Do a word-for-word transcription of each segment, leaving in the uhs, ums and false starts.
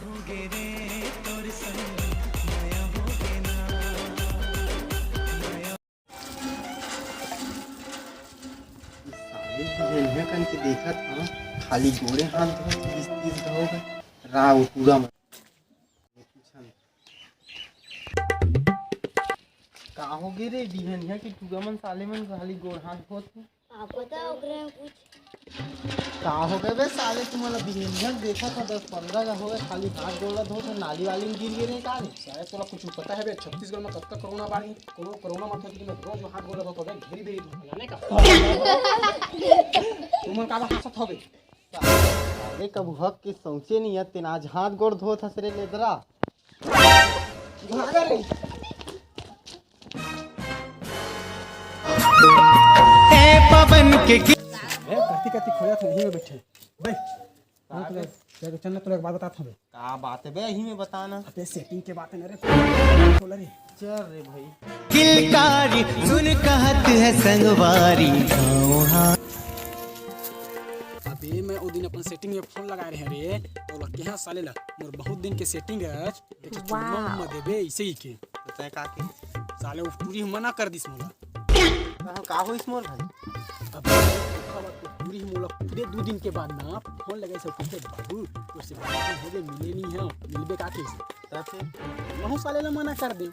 साले बिहनिया कन के देखत हंव, खाली गोड़े हाथ धोत तीस तीस घाव का। राव टूरा मन। का हो गे रे बिहनिया के टूरा मन, साले मन खाली गोड़ हाथ धोत हे? का पता ओकरे में कुछ। का हो गे बे साले, तुमन ला बिहनिया देखत हंव, दस पंद्रह घाव हो गे, खाली हाथ गोड़ ला धोत हंव, नाली वाली में गिर गे रे का रे? साले तोला कुछ पता हे बे, छत्तीसगढ़ में कतका कोरोना बाढ़ हे? कोनो कोरोना मत होती, मैं रोज हाथ गोड़ ला धोत हंव बे, घेरी बेरी जाने का। तुमन का हंसत हव बे? अरे कभू हक के सौंचे नइ हे, तेन आज हाथ गोड़ धोत हस रे लेदरा। भागा रे। ए पवन के गीत। ए, कति कति खोया था, यहीं में बैठे। बे, हाँ, तो चल ना, तोला एक बात बतात हंव बे। का बात हे बे, यहीं में बताना। अबे, सेटिंग के बात हे ना रे, खोला रे। चल रे भाई। किलकारी सुन कहत हे संगवारी गाँव हा। अबे, मैं ओ दिन अपन सेटिंग में फोन लगाए रहेंव रे, तोला केहेंव साले ला, मोर बहुत दिन के सेटिंग हे, एक ठो चुम्मा उम्मा देबे, अइसे ही के। तो तैं का के? साले ओ टूरी ह मना कर दिस मोला। कहाँ, का होइस मोर भाई? अबे, टूरी ह मोला पूरे दू दिन के बाद ना फोन लगाइस, पूछे, "बाबू, तोर से बात हो गे, मिले नइ हंव, मिलबे का?" कहिस। तब फिर? महूं साले ला मना कर देंव।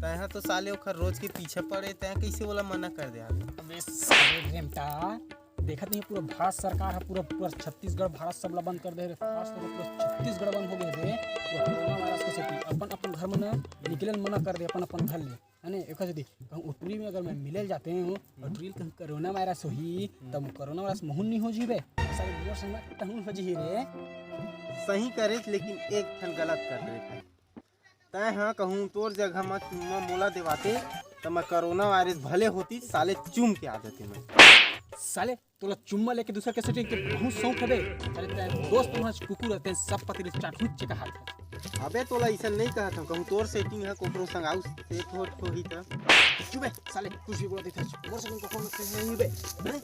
तैं ह तो साले ओखर रोज के पीछे पड़े, तैं कइसे ओला मना कर दे आगे? अबे साले रेमटा, देखत नइ हे पूरा भारत सरकार ह, पूरा, पूरा छत्तीसगढ़ भारत सब ला बंद कर दे रे, खास तौर पे पूरा छत्तीसगढ़ बंद हो गे रे। पूरा कोरोना वायरस के सेती अपन, अपन घर में ना निकले ल मना कर दे, अपन, अपन घर ले, है ने? एकर सेती कहूं ओ टूरी में अगर मैं मिले ल जाते हंव अउ टूरी ल कहूं कोरोना वायरस होही, तब कोरोना वायरस महूं ल नइ हो जही बे, साले मोर संग तहूं ल हो जही रे। सही करेच, लेकिन एक ठन गलत कर दे भाई। तैं ह कहूं तोर जगह म चुम्मा मोला देवाते, त मैं कोरोना वायरस भले होतिस, साले चूम के आ जातेंव मैं। साले तोला चुम्मा लेके दूसर के सेटिंग के बहुत शौक हवे। साले तैं दोस्त मन कुकुर हे, तैं सब पति ल चाटहूं चिका हाथ हे। अबे तोला अइसन नइ कहत हंव, कहूं तोर सेटिंग ह कोकरो संग आऊ सेट होत होही त। चुप बे साले, कुछ भी बोल देथस। मोर सेटिंग कोकरो संग नइ हे बे। हैं?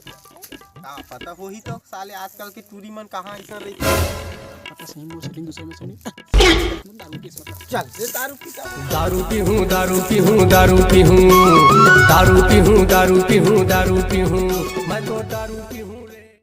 का पता होही तो साले आजकल के टूरी मन कहाँ अइसन रहिथे। पता सही मोर सेटिंग दूसरे में सुनी। दारू पी सकता। चल, ये दारू पी सकता। दारू पीहूँ, दारू पीहूँ, दारू पीहूँ, दारू पीहूँ, दारू पीहूँ, दारू पीहूँ, मैं तो दारू पीहूँ।